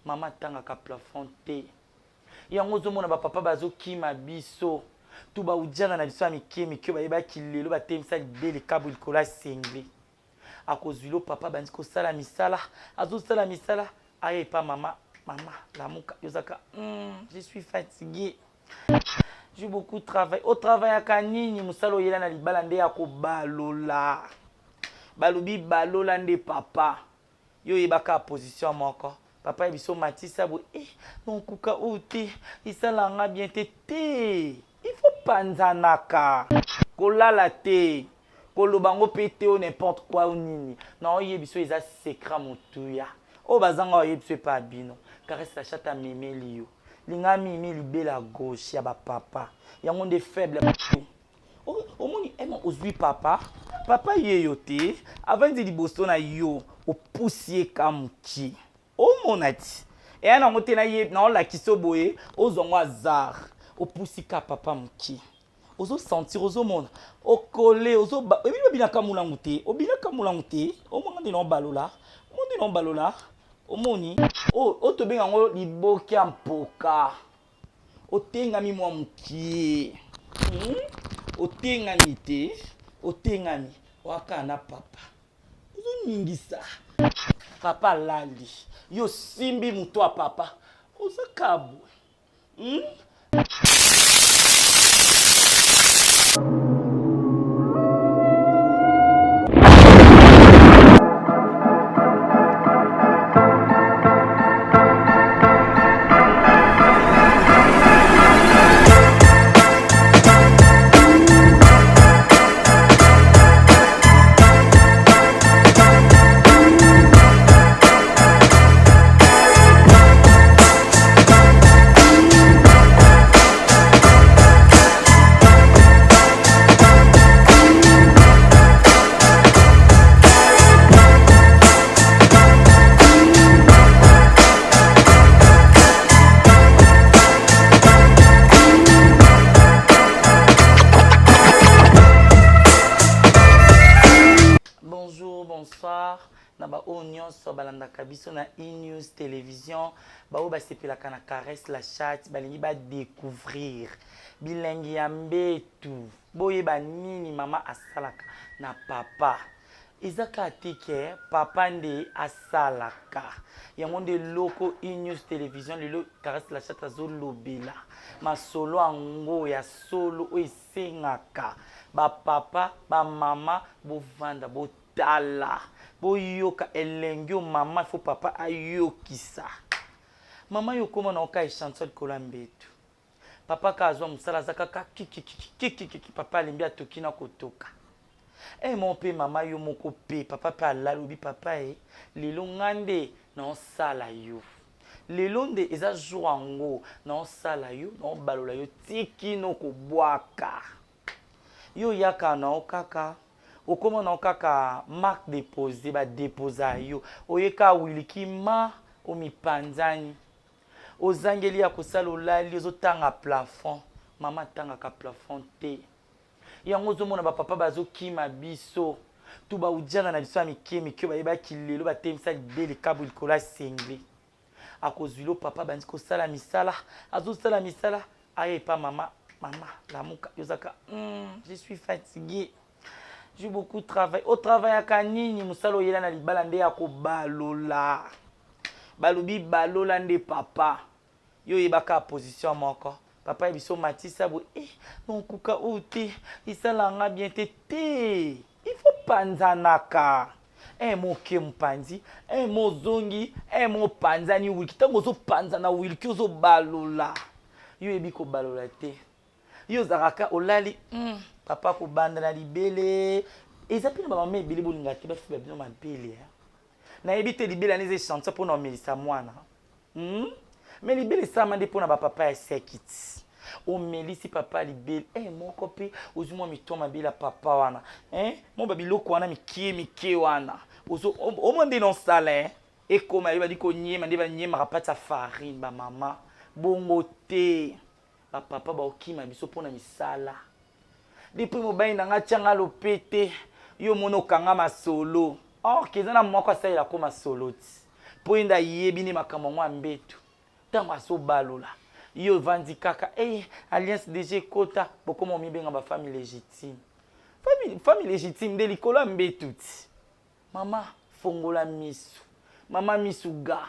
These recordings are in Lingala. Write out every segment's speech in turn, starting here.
Mama atangaka plafond te. Yango ozomona ba papa bazokima biso. Tu ba ujana na biso ya mike mike bayebaki lelo batelemisa libele kabu likolo ya sengle. Akozwilo papa abandi kosala misala, azosala misala aya epa mama, mama lamuka yozaka je suis fatigué. J'ai beaucoup travail. O travaillaka nini mosala oyela na libala nde ya kobalola. Balobi balola nde papa. Yo oyeba kaka position moko. Papa ye biso matisa boye eh nonkuka oyo te esala nga bien te te. Il faut panzanaka. Kolala te. Koloba ngo pe te o n'importe quoi ou nini. Na oye biso eza secret motuya. Oyo bazanga oye biso epa bino. Caresse la chatte amemeli yo. Linga mimi libela gauche ya ba papa. Yango nde faible. Omoni ema ozui papa. Papa ye yo te. Avandi liboso na yo. Opusi ye ka mokie. Omona ti. Eya nango te na ye na olakisa boye ozwa ngo hasard. Opusi ka papa mokie. Ozo sentir ozomona okole ozo oyebi babinaka mulangu te obinaka mulangu te omona nde na obalola omoni nde na obalola omoni oyo tobenga yango liboke ya mpoka otengami mwa mokie Otengami te otengami oaka na papa ozoningisa papa alali yo osimbi moto ya papa oza kabwe Bonjour, bonsoir na ba oyo nyonso balandaka biso na e-news television baoyo basepelaka na caresse la chatte balingi badécouvrir bilengi ya mbetu boyeba nini mama asalaka na papa eza kaka te ke papa nde asalaka yango nde loko e-news television lelo caresse la chatte azolobela masolo yango ya solo oyo esengaka bapapa bamama bovanda botala boyoka elengi oyo mama ifo papa ayokisa mama yo okóma na oka echantion likolo ya mbetu papa ka azwa mosala aza kaka kikikikikikiki papa alembi atoki na kotoka e mo mpe mama yo moko mpe papa mpe alali obi papa e lelo nga nde naosala yo lelo nde eza jour yango naosala yo naobalola yo tikino kobwaka yo oyaka nao kaka okóma nao kaka marque depose badeposa yo oyeka wiliki ma omipanzani ozangeli ya kosala olali ozotanga plafond mama atangaka plafond te yango ozomona bapapa bazokima biso tu baujana na biso ya mike mike bayebaki lelo batelemisa libele kabu likolo ya sengle akozwilo papa abandi kosala misala azosala misala aya epa mama mama lamuka yozaka je suis fatigué j'ai beaucoup travail otravaillaka nini mosala oyela na libala nde ya kobalola balobi balola nde papa yo oyeba kaka position moko papa ye biso matisa boye eh, nonkuka oyo te esala nga bien te te il faut panzanaka un mo oke mopanzi un mo ozongi un mo opanzani wilki ntango ozopanzana wilki ozobalola yo oyebi kobalola te yo ozalaka olali papa kobanda na libele eza mpe na bamama ebele bolinga te bafiba bino mabele nayebi te libele wana eza echantion mpona omelisa mwana Mais libele esalama nde mpona bapapa ya sekiti omelisi papa libele moko mpe ozwi mwa mito mabele ya papa wana mwa babiloko wana mikie mikie wana omwa nde nosala ekoma ye badi konyema nde banyemaka pati ya farine bamama bongo te bapapa baokima biso mpona misala depuis mobali na nga atia nga lopete yo omoni okanga masolo or ke eza na moko asalela ko masolo ti. Mpo ye nde ayebi nde makambo yango ya mbetu. Ntango azobalola, yo ovandi kaka, eh, alliance deja ekota, bokoma omibenga ba femme légitime. Famille, femme légitime nde likolo ya mbetu ti. Mama, fongola misu. Mama misu ga.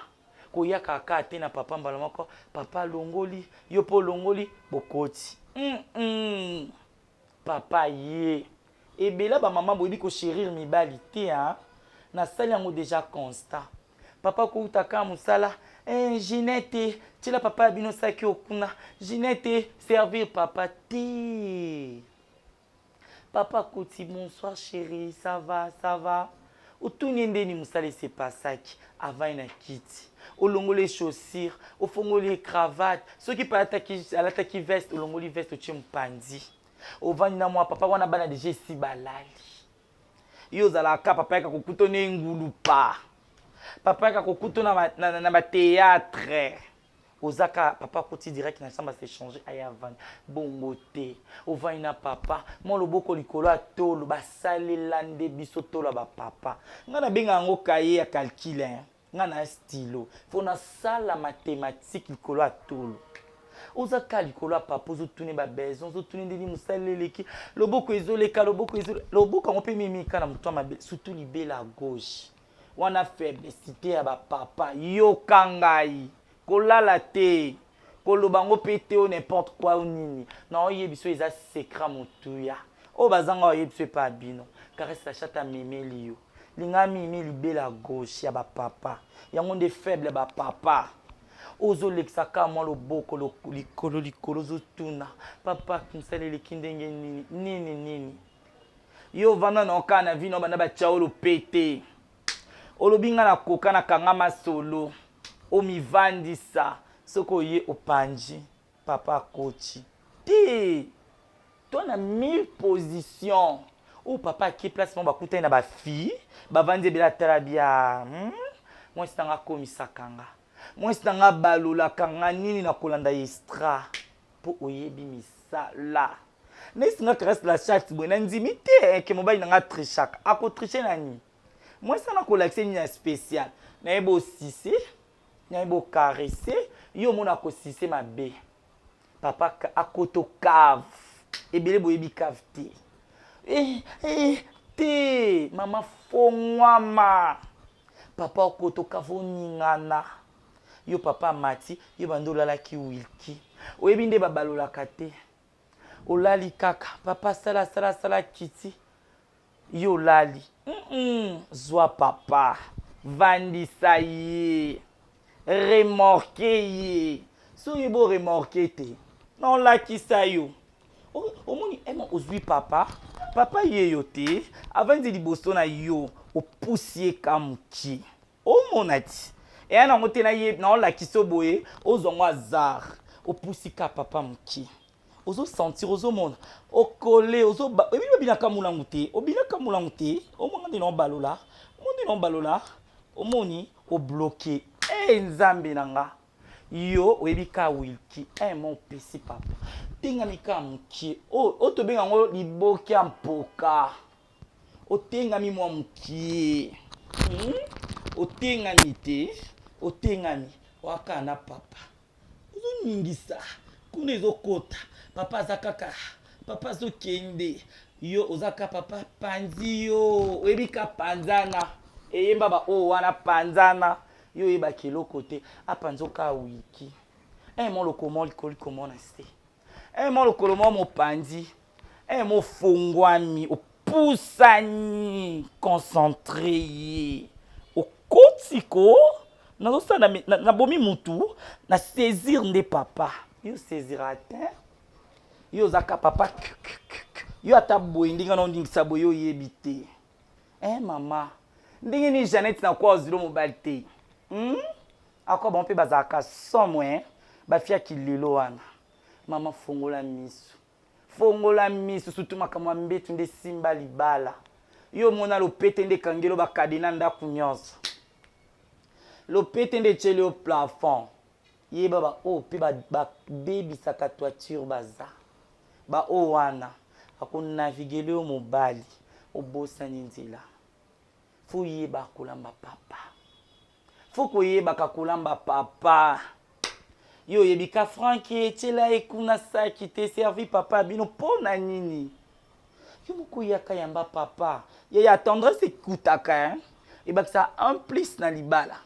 Koyaka kaka te na papa mbala moko, papa alongoli, yo mpe olongoli, bokoti. Papa ye. Ebela ba mama boyebi ko cherir mibali te hein. Nasali yango deja constat. Papa kouta kaka mosala, eh Ginette, tiela papa ya bino saki okuna. Ginette, servir papa te. Papa akoti, bonsoir chérie, ça va, ça va. Otuni ye ndeni mosala ese pasaki, avandi na kiti. Olongoli ye chaussure, ofongoli ye cravate. Soki pe alataki veste, olongoli veste otie mopanzi. Ovandi na mwa papa wana bana deja esi balali. Yo ozalaka kaka papa yaka kokuta na engulupa. Papa yaka kokuta na ba théâtre. Oza kaka papa akoti direct na chambre se changer aya avandi. Bongo te. Ovandi na papa, mwa loboko likolo ya tolo, basalela nde biso tolo ya ba papa. Nga nabenga yango cahier ya calcul hein. Nga na stylo. Faut nasala mathématique likolo ya tolo. Oza kaka likolo ya papa, ozotuna ba besoin, ozotuna ndenge mosala eleki, loboko ezoleka, loboko ezoleka, loboko yango mpe mimika na moto ya mabe, surtout libela ya gauche. Wana faiblessité ya ba papa. Yoka ngai, kolala te, koloba yango mpe te o n'importe quoi o nini. Na oyebi so eza secret motuya. Oyo bazanga oyebi so epa bino. Caresse la chatte amemeli yo. Linga mimi libela gauche ya ba papa. Yango nde faible ya ba papa. Ozolekisa kaka mwa loboko likolo likolo ozotuna papa mosala eleki ndenge nini nini nini. Yo ovanda na kaka na vie na banda batya yo lopete. Olobi nga nakoka nakanga masolo. Omivandisa soki oye opanji papa akoti te. Toi na mille positions oyo papa ake place moko bakutani na ba fille bavandi ebele atala bia mwasi na nga akomisaka nga mwasi na nga abalolaka nga nini na kolanda extra mpo oyebi misala nesi nga caresse la chatte boye nandimi te ke mobali na nga trichaka akotriche na nini mwasi wana akolakisa nini ya spécial nayebi osise nayebi ocaresse yo omona akosise mabe papa akoto cave ebele boyebi cave te eh, eh, te mama fongwama papa okoto cave oningana yo papa amati yo banda olalaki wilki oyebi nde babalolaka te olali kaka papa sala sala sala kiti yo olali zwa papa vandisa ye remorke ye soki bo remorke te naolakisa yo omoni ema ozwi papa papa ye yo te avandi liboso na yo opusi ye ka moke omona ti eya nango te naolakisa boye ozwa ngo hasard opusi ka papa moke ozo sentir ozomona okole ozoba oyebi obinaka molangu te obinaka molangu te omona nde na obalola omoni nde na obalola omoni obloke e nzambe na nga yo oyebi ka wilki e mo opesi papa tengami ka mokie oyo tobenga yango liboke ya mpoka otengami mwa mokie otengami te otengami waka na papa ozoningisa kuna ezokota papa aza kaka papa azokende yo oza ka papa panzi yo oyebi ka panzana eyemba ba oyo wana panzana yo oyebaki eloko te apanzi oka wiki mo lokolo mo likolo likolo mo na se mo lokolo mo mopanzi mo fongwami opusani concentre ye okoti ko nazosala nabomi mutu na saisir nde papa yo saisira te yo ozaka papa yo ata boye ndenge na ondingisa boye oyebi te mama ndenge nini Jeannette na kwa ozilo mobali te akwa bango mpe bazalaka somo bafiaki lelo wana mama fongola miso fongola miso surtout makambo ya mbetu nde simba libala yo omona lopete nde ekangeli bakadena ndako nyonso lopete nde etieli yo plafond yeba baoyo mpe babebisaka toiture baza baoyo wana akonavigele yo mobali obosani nzela fo yeba kolamba papa. Faut koyebaka kolamba papa. Yo oyebi ka Franck tiela ye kuna saki te servi papa bino mpo na nini? Yo moko yaka yamba papa. Yaya tendresse ekutaka hein? Ebakisa un plus na libala.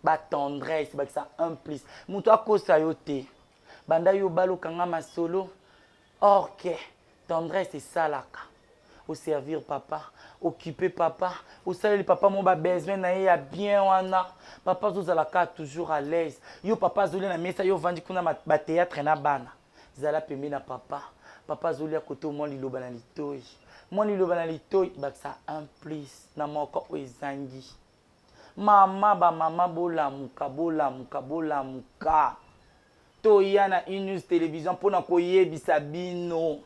Ba tendresse ebakisa un plus. Moto akosa yo te. Banda yo bala okanga masolo. Or que tendresse esalaka o servir papa, occuper papa, osaleli papa mo ba besoin na ye ya bien wana. Papa azozala kaka toujours à l'aise. Yo papa azolia na mesa, yo ovandi kuna ba théâtre na bana. Zala pembeni na papa. Papa azolia kote mwa liloba na litoyi. Mwa liloba na litoyi bakisa un plus na moko oyo ezangi. Mama ba mama bolamuka bolamuka bolamuka. Toya na E-News Television mpo na koyebisa bino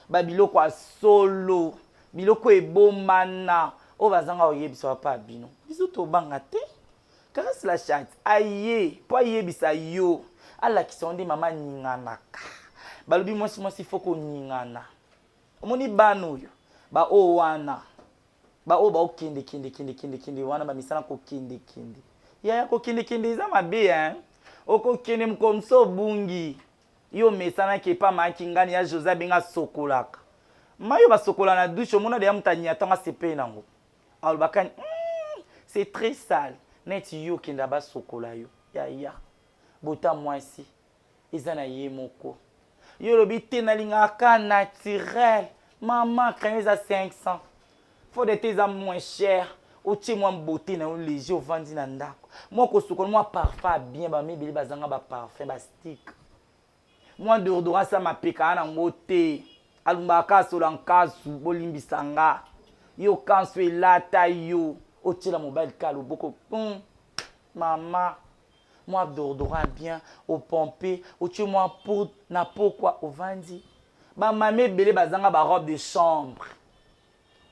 ba biloko ya solo, biloko ebombana oyo bazanga koyebisa papa bino. Biso tobanga te. Caresse la chatte aye mpo ayebisa yo, alakisa yo nde mama aninganaka. Balobi mwasi mwasi faut koningana. Omoni bana oyo ba oyo wana ba oyo baokende kende kende kende kende wana bamisana kokende kende yaya kokende kende eza mabe hein okokende mokolo mosusu obungi yo omesanaki epa maki ngani ya jose abenga asokolaka mai oyo basokola na douche omona deya moto anyatanga asepeli nango alobaka c'est très sale neti yo okenda basokola yo yaya bota mwasi eza na ye moko yo olobi te nalingaka ka naturel mama crème eza 500 fond de teint eza moins cher otie mwa beauté na yo léger ovandi na ndako mwa kosukola mwa parfum ya bien bamama ebele bazanga baparfum bastick mwa deodorant asa mapeka nango te alumbaka kaka solo ya nkasu bolimbisa nga yo kansu elata yo otiela mobali kaka loboko mama mwa deodorant bien opompe otie mwa poudre na pokwa ovandi bamama ebele bazanga ba robe de chambre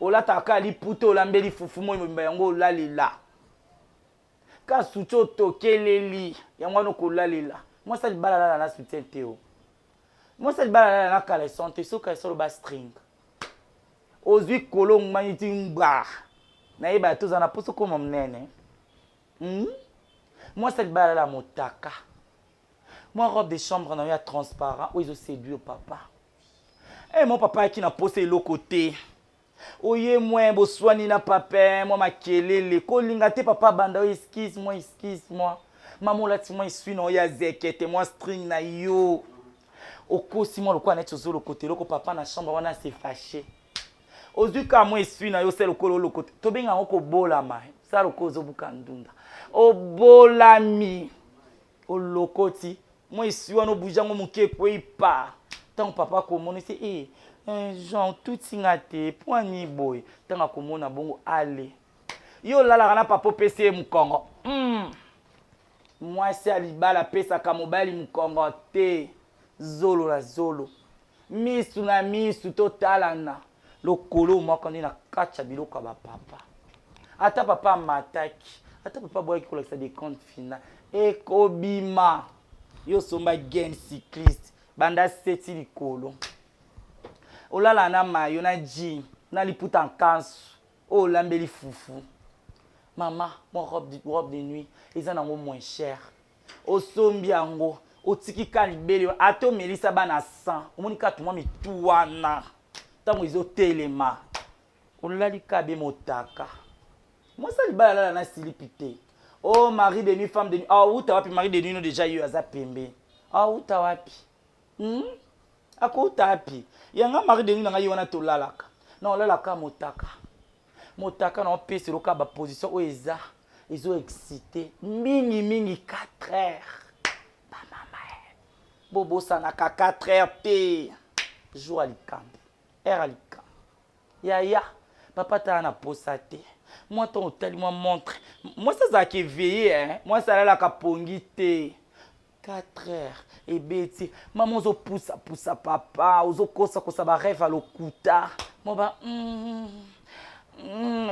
olataka kaka liputa olambeli fufu moi mobimba yango olalela ka soutien otokeleli yango wana okolalela mwasi ya libala alala na soutien te o mwasi ya libala alala na caleçon te so caleçon oloba string ozwi kolo ngmani ti ngba nayeba tozala na poso koma monene. Mwasi ya libala alala motaka mwa robe de chambre na yo ya transparent oyo ezoséduire papa. Mo papa ayaki na posa eloko te oye mwe boswani na papa mwa makelele kolinga te papa banda oyo excuse moi excuse moi mama olati mwa esui na oyo ya zekete mwa string na yo okosi mwa lokola neti ozolokota eloko papa na chambre wana se fâché ozwi kaka mwa esui na yo osala lokola olokota tobenga yango kobolama sala lokola ozobuka ndunda obolami olokoti mwa esui wana obuji yango moke ekwei pa ntango papa akomona ese e Jean otuti nga te po ani boye ntango akomona bongo ale yo olalaka na papa opesi ye mokongo. Mwasi ya libala apesaka mobali mokongo te zolo na zolo misu na misu totalana lokolo moko nde na kati ya biloko ya bapapa ata papa amataki ata papa aboyaki kolakisa decompte final ekobima yo osomba gain cycliste banda seti likolo olala na mayo na jean na liputa nkansu oyo olambeli fufu mama mwa robe de nuit eza nango moins cher osombi yango otiki ka libele ata omelisa bana 100 omoni kaka mwa mitu wana ntango ezotelema olali ka be motaka mwasi ya libala alala na silipi te oh mari de nuit femme de nuit auta wapi mari de nuit no déjà yo aza pembe auta wapi? Akouta wapi yanga mari de nuit na ngai ye wana tolalaka na olalaka motaka motaka na opesa eloka baposition oyo eza ezo excité mingi mingi 4 heures bamama bobosanaka 4 heures te jour ya likambo heure ya likambo yaya papa tala na posa te mwa ntango otali mwa montre mwasi azalaka éveillé mwasi alalaka pongi te 4 heures ebeti mama ozopusapusa papa ozokosakosa barêve ya lokuta moba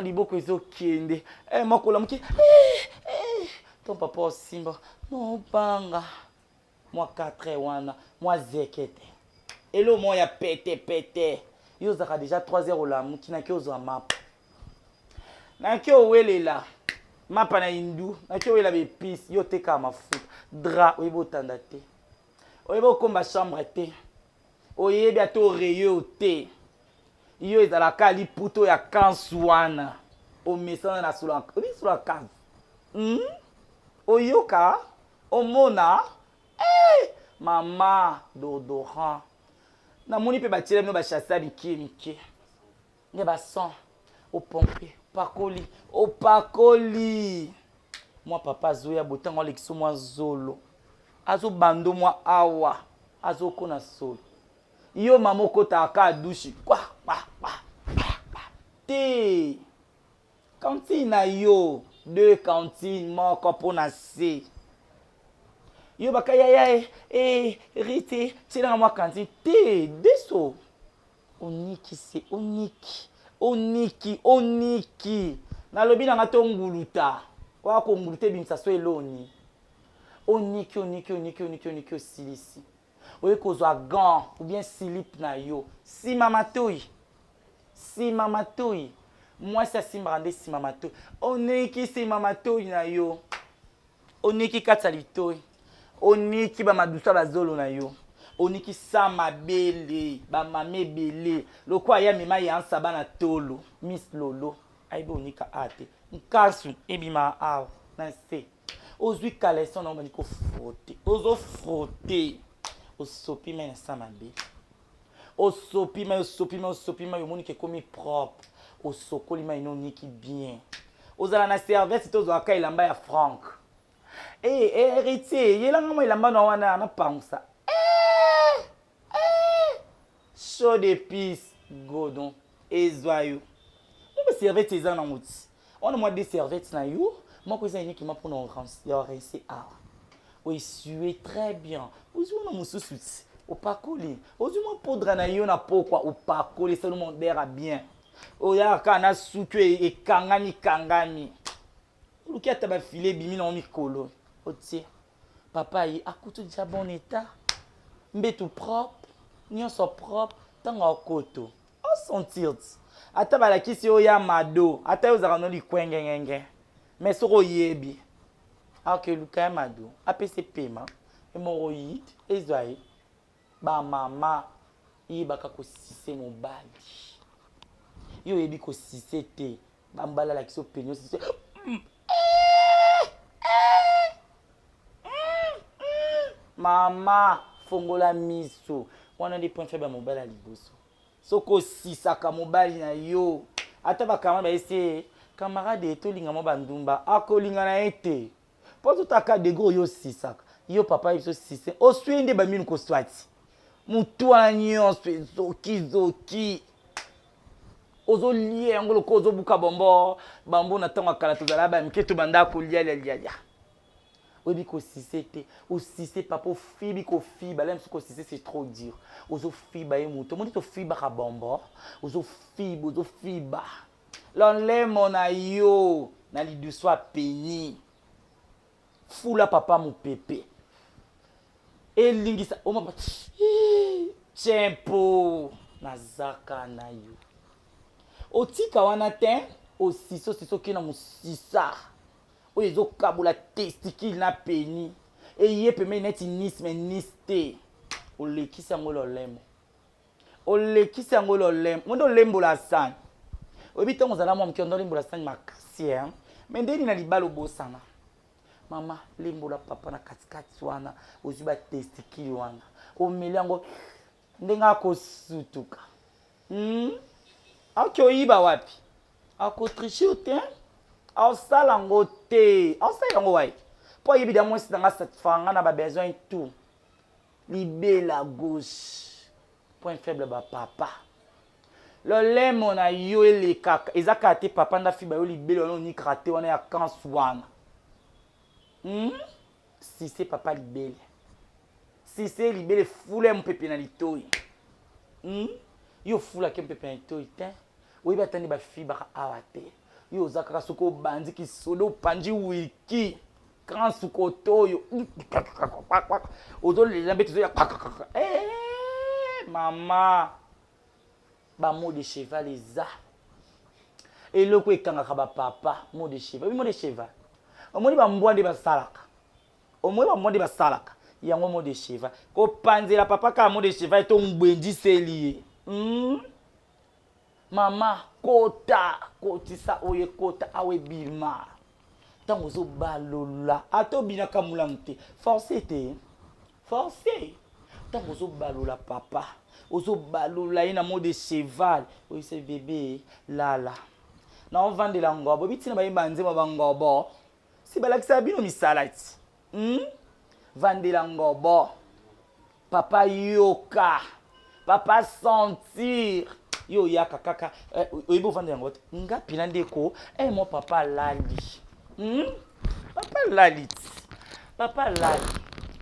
liboko ezokende makola moke ton papa osimba mobanga mwa 4 heures wana mwa zekete elo moko ya pete pete yo ozalaka déjà 3 heures olamuki naki ozwa mapa naki owelela. Mapa na hindu naki oyela ba epice yo otekaka mafuta drap oyebi otanda te oyebi okomba chambre te oyebi ata oreyo te yo ezalaka liputa ya kansu wana omesana na solo oyebi solo ya kansu hmm? Oyoka omona eh, mama dodorant namoni mpe batiela bino bachase ya mike mike nde ba son opompe opakoli opakoli mwa papa azoya botango alekisi mwa zolo azobando mwa awa azokona solo yo mama okotaka kaka dushi kwa kwa kwa kwa te cantine na yo deux cantine moko mpo na se yo baka yaya e eh, rite tielanga mwa cantine te deso Oniki se oniki oniki oniki nalobi na nga to nguluta oya konguluta ebimisa so eloni oniki oniki oniki oniki oniki osilisi oye kozwa gant ou bien silip na yo nsima matoi nsima matoi mwasi asimbaka nde nsima matoi oniki nsima matoi na yo Oniki kati ya litoyi, oniki ba madusu ya bazolo na yo, oniki sa mabele ba mama ebele lokola ye amema ye ansaba na tolo. Miss Lolo ayebi onika awa te, nkasu ebimaka awa na nse. Ozwi caleçon na yo obandi ko frotter, ozo frotter, osopi mayi na sa mabele. Osopi mayi, osopi mayi, osopi mayi, omoni ke ekomi propre. Osokoli mayi no oniki bien. Ozala na serviette te ozwaka elamba ya Franck. Eh, eh, Heritier, yela nga mwa elamba na wana na pangusa. Eh, eh, chaud d'épices, godon, ezwa yo. Mwa serviette eza nango ti. Wana mwa deux serviettes na yo, moko eza uniquement mpona ya rincer awa. Oessuie très bien. Ozwi wana mosusu ti. Opakoli. Ozwi mwa poudre na yo na pokwa opakoli esali mwa odeur ya bien. Oyaka kaka na suki oyo ekangami kangami. Oluki ata ba filet ebimi nango mikolo. Otie. Papa aye akuti deja bon etat. Mbetu propre, nyonso propre, ntango akoto. Osentir ti. Ata balakisi yo ya mado, ata yo ozalaka no likwengengenge. Mais soki oyebi, ake luka ya mado, apesa pema, hemorroïde ezwa ye. Ba mama yebaka kosise mobali. Yo oyebi kosise te, ba mobali alakisi yo peni osise. Mama fongola miso, wana nde point faible ya mobali ya liboso. Soki osisaka mobali na yo, ata ba camarade bayesi ye, camarade tolinga mwa bandumba, akolinga na ye te. Po azotaka degre oyo osisaka. Yo papa ye biso sise, osui nde ba minu koswati. Mutu wana nyonso ezoki zoki. Ozolia yango lokola ozobuka bombo, bambo na ntango ya kala tozala ba mike tobanda kolia lia lia lia. Oyebi kosise te, osise papa ofibi kofiba, la mosusu kosise c'est trop dur. Ozofiba ye moto, omoni tofibaka bombo, ozofiba, ozofiba. Lolemo na yo na lidusu ya peni. Fula papa mopepe. Elingisa omaba tshempo nazaka na yo. Otika wana te, osisi osisi okei na mosisa oyo ezokabola testicule na peni eye pembeni neti nice mais nice te. Olekisi yango lolemo. Olekisi yango lolemo. Monde olembola sani. Oyebi ntango ozala mwa moke ondo olembola sani makasi hein. Mais ndeni na libala obosana. Mama lembola papa na katikati wana ozwi ba testicule wana. Omeli yango ndenge akosutuka. Aoki oyiba wapi? Akotriche yo te. Aosala yango te. Aosala yango wapi? Po ayebi da mwasi na nga satisfaire nga na ba besoin tout. Libela gauche. Point faible ba papa. Lolemo na yo elekaka eza kaka te papa nda fiba yo libele wana onikaka te wana ya kansu wana. Sise papa libele. Sise libele fula ya mopepe na litoyi. Yo fulaki mopepe na litoyi te. Oyebi ata nde bafibaka awa te. Yo oza kaka soki obandi kisoda opanzi wiki. Kansu kotoyo. Ozolela mbeto ozoya eh mama. Ba mots de cheval eza. Eloko ekangaka ba papa mot de cheval. Oyebi mot de cheval? Omoni ba mbwa nde basalaka. Omoni ba mbwa nde basalaka. Yango mot de cheval. Kopanzela papa kaka mot de cheval to ngbendiseli ye. Mama kota kotisa oyo ekota awa ebima. Ntango ozobalola ata obinaka molamu te. Force te. Force. Ntango ozobalola papa, ozobalola ye na mot de cheval, oyebisa bebe lala. Na ovandela ngobo, bitina bayemba nzembo ba ngobo. Si balakisaka bino misala ti. Vandela ngobo. Papa yoka. Papa sentir. Yo oyaka kaka eh, oyebi ovandela yango te. Nga pina ndeko, eh mon papa alali. Papa alali ti. Papa alali.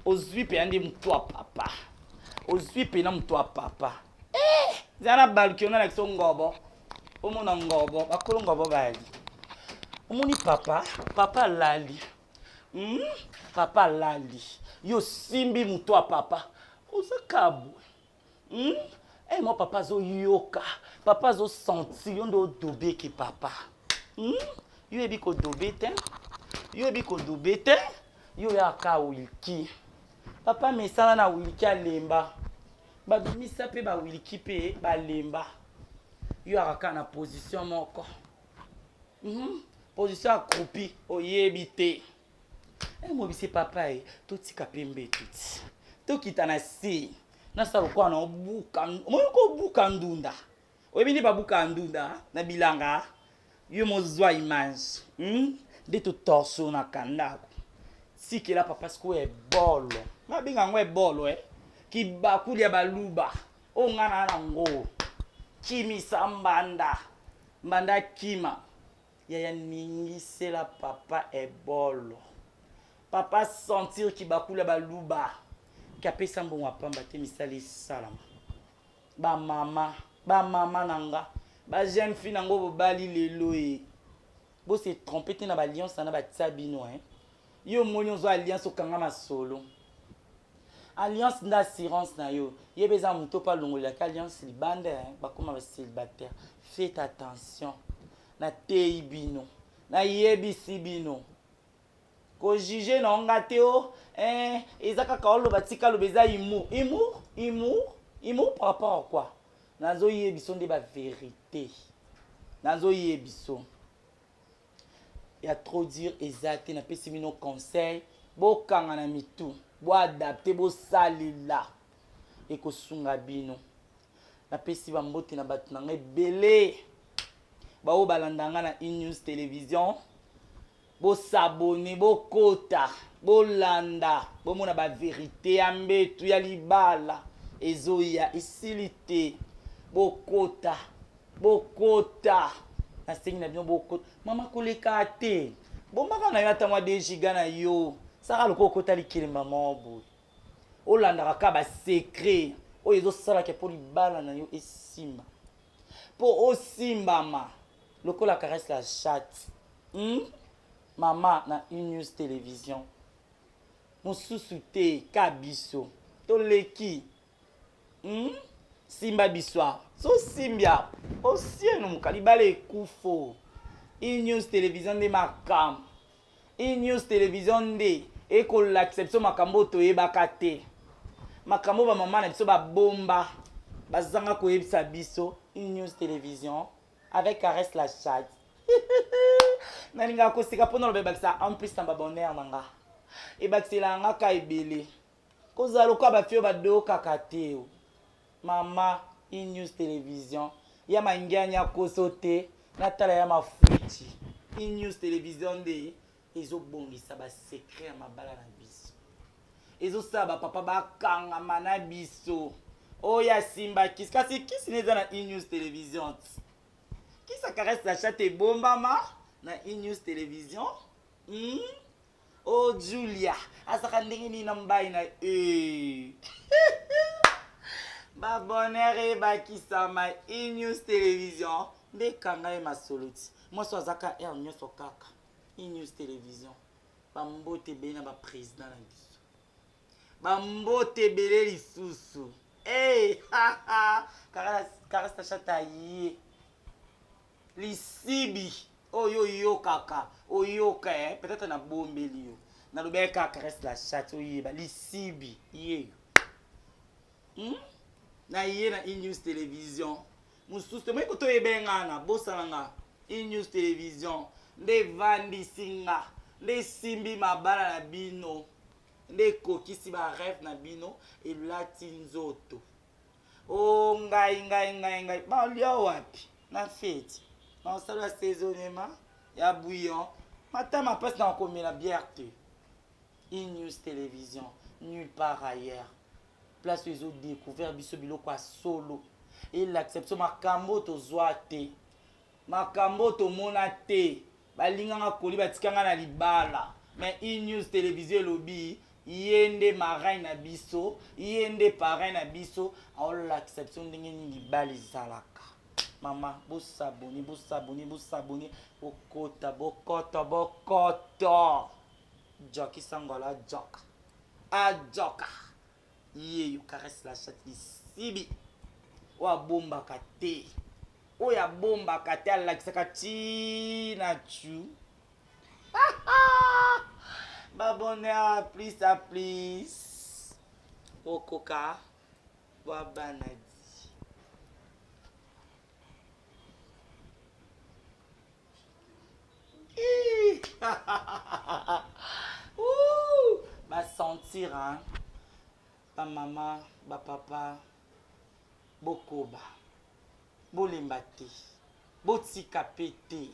Ozwi pena nde moto ya papa. Ozwi pena moto ya papa. Eh, zala na baluki ona lakisa ngobo. Omona ngobo, bakolo ngobo bali. Omoni papa, papa alali. Papa alali. Yo simbi moto ya papa. Oza kabwe. Eh, moi papa azoyoka. Papa azosentir yo nde odobeki papa. Yo yebi kodobe te. Yo yebi kodobe te. Yo yaka wilki. Papa mesana na wilki alemba. Babimisa pe ba wilki pe balemba. Yo yaka kaka na position moko. Position accroupi oyebi te. Eh, mobisi papa e totika pe mbeto ti. Tokita na se. Nasala lokola na obuka, omoni kobuka ndunda. Oyebi nde babuka ndunda na bilanga. Yo mozwa image. Nde totorsonaka ndako. Tikela papa sikoyo ebolo. Babenga yango ebolo eh. Kibakuli ya baluba. Oyo nga na nango. Kimisa mbanda. Mbanda kima. Yaya ningisela papa ebolo. Papa sentir kibakuli ya baluba. Kapesa mbongo ya pamba te misala esalama. Ba mama, ba mama na nga, ba jeune fille nango bobali lelo e. Bo se tromper te na ba alliance na batia bino hein. Yo moni ozo alliance okanga masolo. Alliance nda assurance na yo. Yeba eza moto pa longolelaka alliance libanda hein, bakoma ba célibataire. Faites attention. Na teyi bino. Na yebisi bino. Ko juger na nga te o eh, eza kaka oloba tika loba eza humour. Humour? Humour? Humour par rapport à quoi? Nazo yebiso nde ba vérité. Nazo yebiso. Ya trop dire eza te, napesi bino conseil, bokanga na mitu, bo adapter, bosalela. Ekosunga bino. Napesi ba mbote na bato na nga ebele. Baoyo balanda nga na E-News Television. Bosabone, bokota, bolanda, bomona ba verite ya mbetu ya libala ezoya esili te. Bokota, bokota, nasengi na bino bokota. Mama koleka te, bombaka na yo ata mwa 2 giga na yo, saka lokola okota likelemba moko boye. Olandaka kaka ba secret oyo ezosalaka mpo libala na yo esimba, mpo osimbama lokola caresse la chatte. Mama na E-News Television mosusu te ka biso toleki. Simba biso awa so simbi awa osieno moka libala ekufo. E-News Television nde makambo. E-News Television nde ekolakisa biso makambo oyo toyebaka te, makambo oyo bamama na biso babomba bazanga koyebisa biso. E-News Television avec Caresse la chatte. Nalingaka koseka mpo naloba ebakisa en plus na babonheur na nga, ebakisela nga ka ebele. Kozala lokola bafi oyo badokaka te. Mama E-News Television ya mangiani akoso te, natala ya mafuiti. E-News Television nde ezobongisa ba secret ya mabala na biso, ezosala ba papa bakangama na biso. Oyo asimba kisi, kasi kisi ne eza na E-News Television. Kisa Caresse la chatte ebombama na E-News Television. Oh Julia, azaka ndenge nini na mobali na ye? Ba bonheur ebakisama E-News Television nde ekanga ye masolo ti. Mwasi azaka heure nyonso kaka E-News Television. Ba mbote ebele na ba président na biso. Ba mbote ebele lisusu. Hey, Caresse la chatte aye. Lisibi oyo oyokaka oyoka eh, peut-être nabombeli yo nalobaki kaka caresse la chatte oyeba lisibi yeyo hmm? Na ye na E-News Television mosusu te moyi koto oyeba nga na bosana nga E-News Television nde evandisi nga nde esimbi mabala na bino nde ekokisi ba rêve na bino elati nzoto o oh, ngai ngai ngai ngai balia wapi na feti na osala saisonnement ya bouillon matama mpasi na komela bière te. E-News Television nulle part ailleurs place oyo ezo découvrir biso biloko ya solo elakisa biso makambo tozwa te makambo tomona te balinganga koli batikanga na libala mais E-News Television elobi ye nde marraine na biso ye nde parrain na biso aolakisa biso ndenge nini libala ezalaka. Mama bosabone bosabone bosabone bokota bokota bokoto Jockey Sangola joka ajoka yeyo caresse la chatte lisibi oyo abombaka te oyo abombaka te alakisaka ti na chu ba bonheur à plus à plus okoka bwa bana di. Ba sentir hein ba mama ba papa bokoba bolemba te botika pe te.